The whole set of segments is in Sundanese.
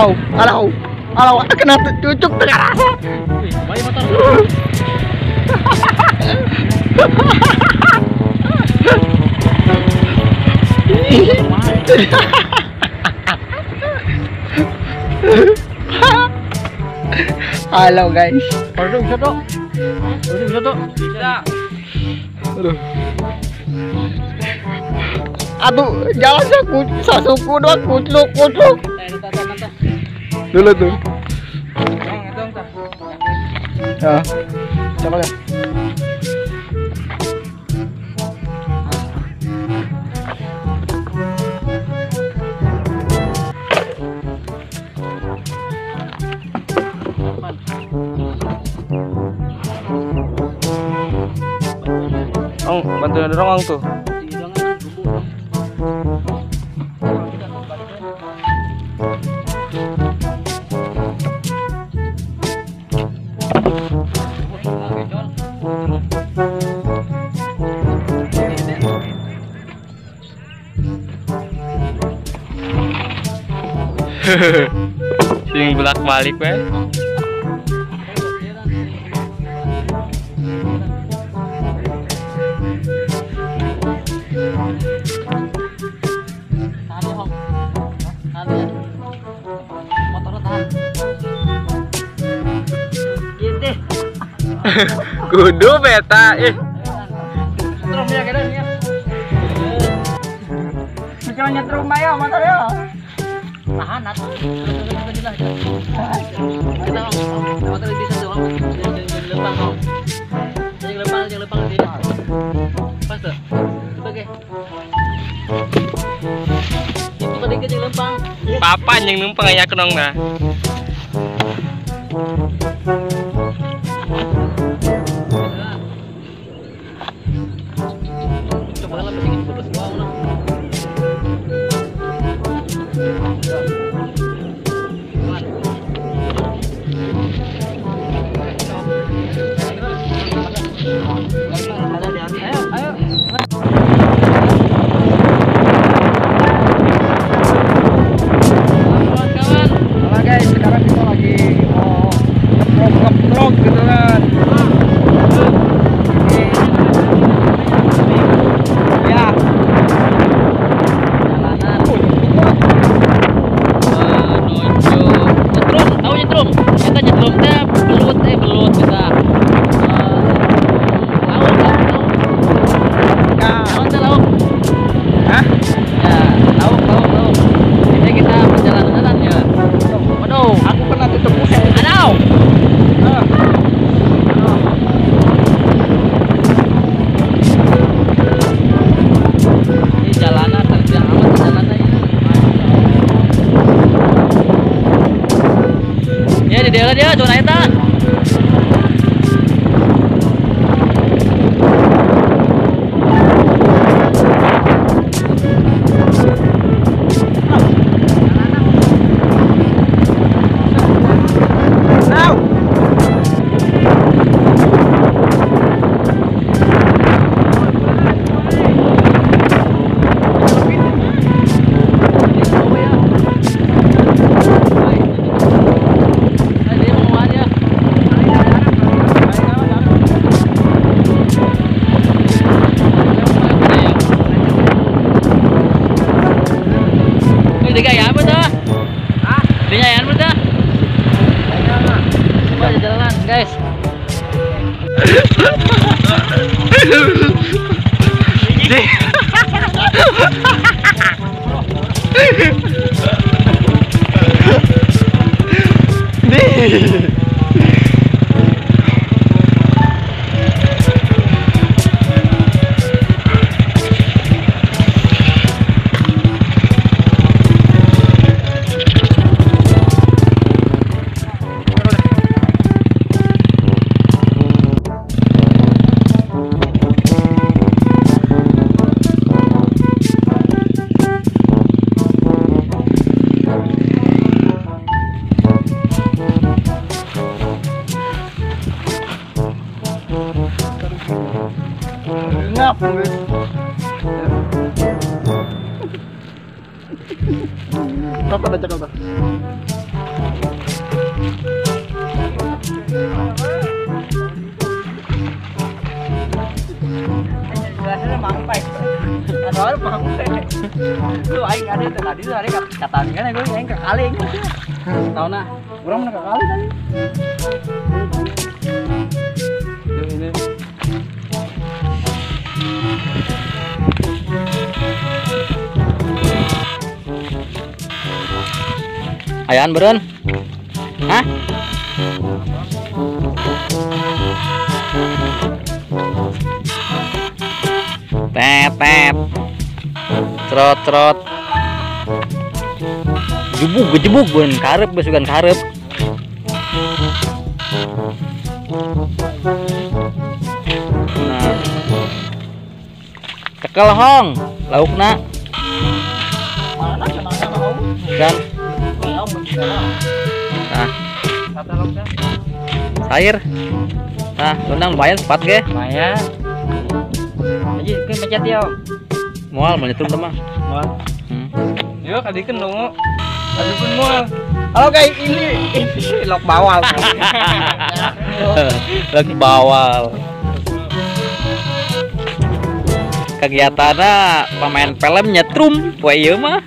Alau, alau, alau, kena cucuk tengah rasa. Halo guys. Aduh, bisa tuh. Aduh, bisa tuh. Bisa. Aduh. Aduh, jalan sasuku doang, kucluk, kucluk. Dulu tuh. Ya. Coba ya. Ong, bantu dorong tuh. Sing bolak-balik we. Kudu beta ih. Nyetrum ya kene ya. Pikiran nyetrum ayo motor ya. Tahan atuh. Kita motor bisa tuh. Jangan lempang. Jangan lempang, jangan lempang dia. Pas tuh. Coba ge. Itu tadi ke jangan lempang. Papan yang numpang aya kenong nah. Dia zona eta. Guys. Ngap. Berapa ada cakap? Lu aing ada tadi tuh ada katanya gue aing ke kali. Tahu nah, urang mana ke kali tadi. Ini. Ayaan beureun? Hah? Tet tet. Trot trot. Jebug gejebug beun karep besugan karep. Nah. Cekel hong laukna. Kan. Nah. Sayur. Nah, undang lumayan sepat ge. Lumayan. Aji keun pencet yo. Moal mau nyetrum mah. Moal. Yo kadikeun dongo. Adupun moal. Halo guys, ini lok bawal. Lok bawal. Kegiatanna pemain film nyetrum poe ieu mah.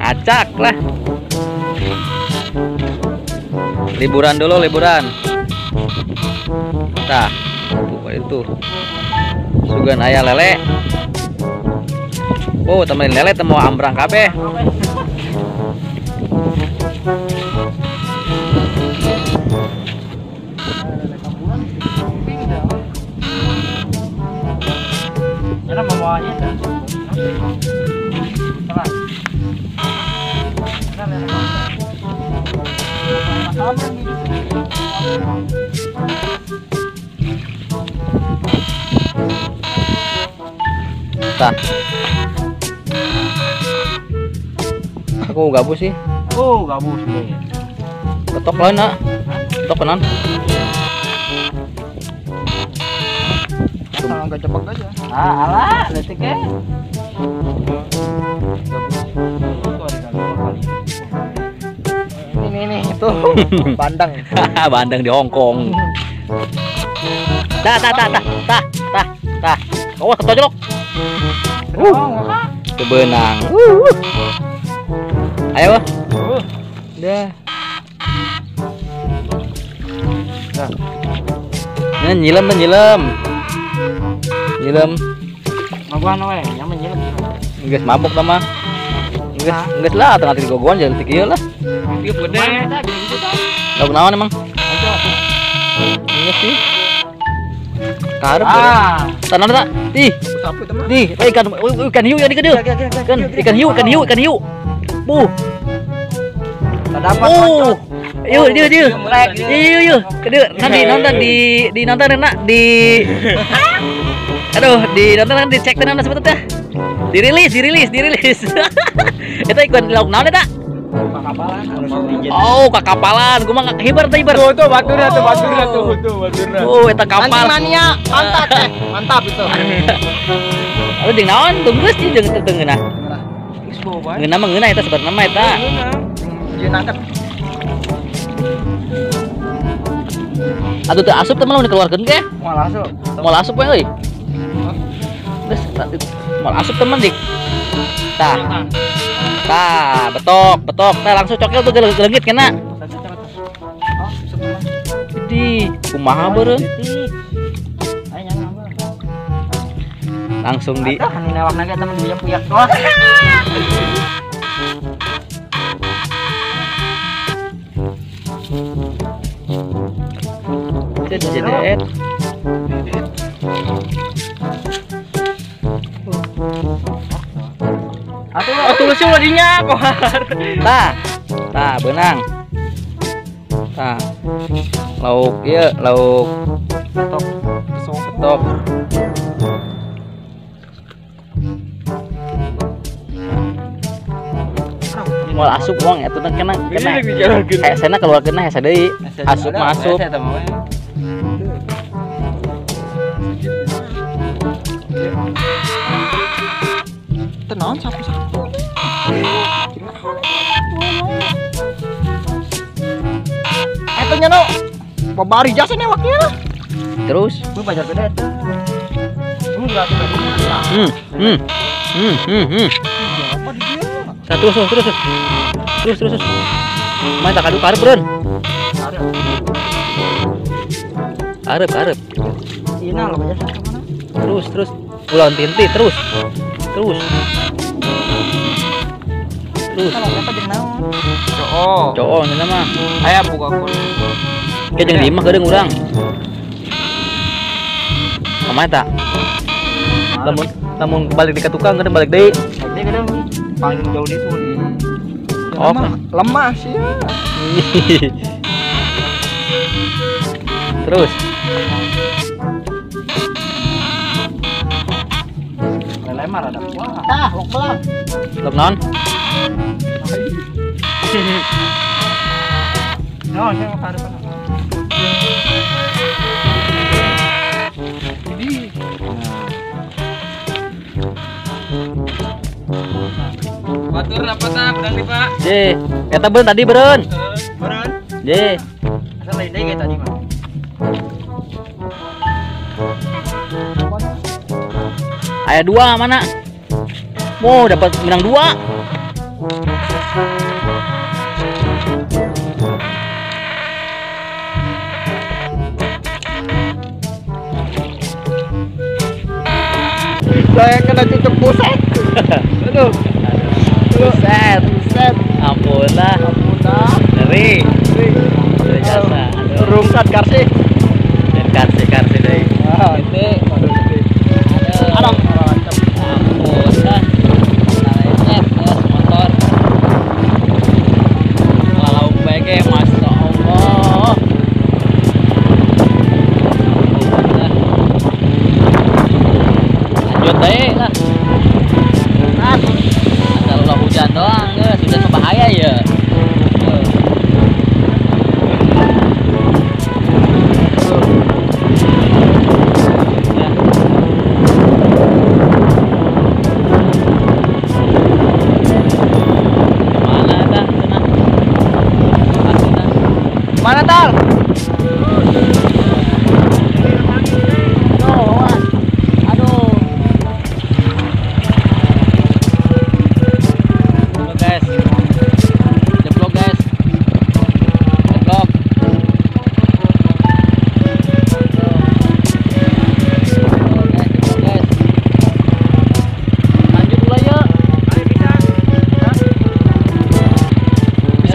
Acak lah. Liburan dulu, liburan. Tah, tuh itu. Sugan aya lele. Oh, temenin lele temu ambrang kabeh. Tah. Aku gabus sih. Oh, gabus nih. Ketok lain, nak. Ketok kanan. Kalau enggak cepet aja. Ah, alah, letik ya. Ini nih, itu bandeng. Bandeng di Hong Kong. Tah, tah, tah, tah, tah, tah, tah. Awas ketojlok. Kebenang. Ayo. Dah. Nah, nyilam, nyilam. Nyilam. Mabuan we, yang menyilam. Geus mabok tah mah. Geus, geus lah tengah tiga gogoan jalan tiga lah. Tiga gede. Lauk naon emang? Geus sih. Karep. Tanah tak? Ih. Nih, ikan ikan hiu yang dikedeul. Kan ikan hiu, ikan hiu, ikan hiu. Buh. Oh. Yuk, yuk, yuk. Yuk, yuk. Kedeul. Nanti nonton di nonton enak di aduh, di nonton nanti dicek tenan sebetulnya teh. Dirilis, dirilis, dirilis. Eta ikan lauk naon eta? Kakapalan. Oh, kakapalan. Kumaha hibar teh hibar. Tuh, tuh baturna tuh, baturna tuh, tuh baturna. Oh, eta kapal. Mancing mania, mantap teh. Mantap itu. Aduh jeung naon? Tunggus sih jeung teu ngeunah. Ngeunah mah ngeunah eta sebenarnya mah eta. Ieu nangkep. Atuh teu asup teh mah lamun dikeluarkeun ge. Moal asup. Moal asup we euy. Geus moal asup teman dik. Tah. Tah, betok, betok. Tah langsung cokel tuh geleungit kena. Jadi, kumaha beureun? Langsung di anu newak naga teman puyak-puyak doang. Jedet. Oh, tulisnya udah dinya kohar. Tah. Tah, beunang. Tah. Lauk ieu, lauk betok. Betok. Moal asup wong atuh kena kena. Hesena keluar kena hese deui. Asup mah asup. Tenang sapu-sapu. Tadinya no. Babari jasa newaknya. Terus. Gua pacar beda. Terus terus terus terus terus. Main tak kadu karep bro. Karep karep. Terus terus. Ulah tinti terus. Terus. Terus. Coo. Coo nya mah. Aya buka kun. Ke jeung di imah geudeung urang. Kumaha tak? Lamun lamun balik di tukang geudeung balik deui. Deui geudeung paling jauh di itu. Oh, lemah sih ya. Terus. Lemar ada wah. Tah, lok belang. Lok naon? No, saya mau karepan. Ini. Batur apa tah bedang di Pak? Je, eta beun tadi beureun. Beureun. Je. Asal lain deui tadi mah. Aya dua mana? Mau dapat menang dua. Saya kena cucuk buset. Aduh. Buset, buset. Ampun lah. Ampun lah. Ngeri. Ngeri jasa. Rungsat karsi. Dan karsi karsi deui. Ah, itu. Aduh. Ampun lah. Nah, motor. Walau bae Masya Allah. Ampun lah. Lanjut deh lah. Asal hujan doang, guys. Hujan mah bahaya ya. Mana dah? Mana tal?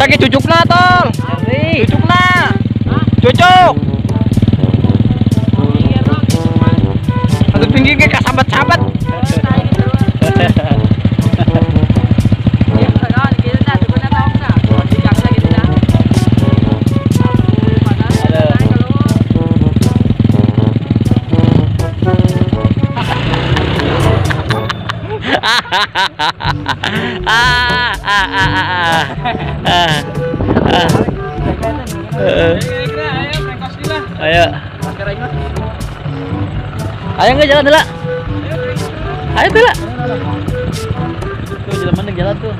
Lagi cucukna tol. Cucukna. Cucuk. Satu pinggir ke sahabat-sahabat. Ayo. Ayo nggak jalan dulu. Ayo dulu. Tuh jalan mana jalan tuh.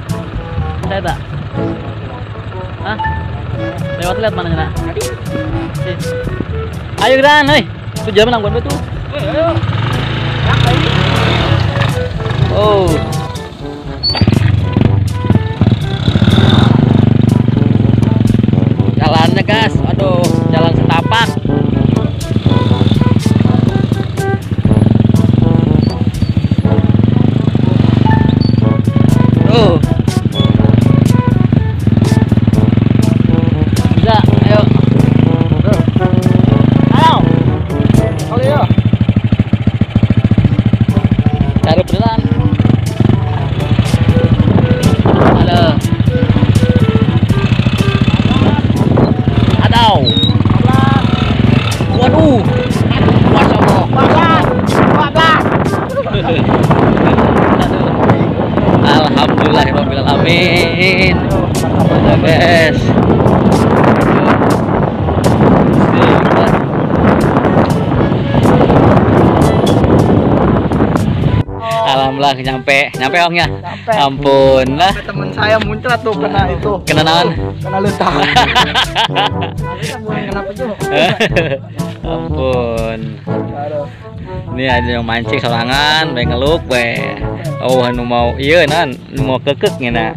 Saya tak. Hah? Lewat lihat mana nak? Ayo geran, oi. Tuh jalan mana gua tuh. Ayo. Oh. Jalannya gas, aduh, jalan setapak. Tuh. Bisa, ayo. Ayo. Kali ya. Cari beneran. Halo. Adau. Waduh. Masya Allah. 14. Alhamdulillahirabbil alamin. Udah guys. Alhamdulillah nyampe, nyampe ongnya. Ampun lah. Temen saya muncrat tuh kena itu. Kena naon? Kena letak. Kenapa tuh? Ampun. Ini ada yang mancing sorangan, bae ngeluk bae. Oh, anu mau ieu nan, nu mau kekek ngeuna.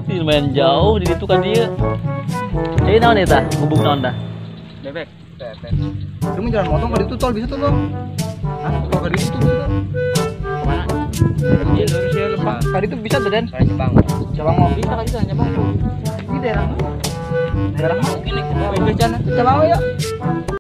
Ini lumayan jauh di situ kan dia. Jadi naon eta? Gubuk naon dah? Bebek. Bebek. Lu mau jalan motong ke itu tol bisa tuh, Bang. Hah? Tol ke itu bisa. Kemana? Iya, lurus ya lepas. Tadi itu bisa tuh, Den. Jepang. Cabang mau bisa kali itu Jepang. Ini daerah mana? Daerah mana? Ini Cabang ya.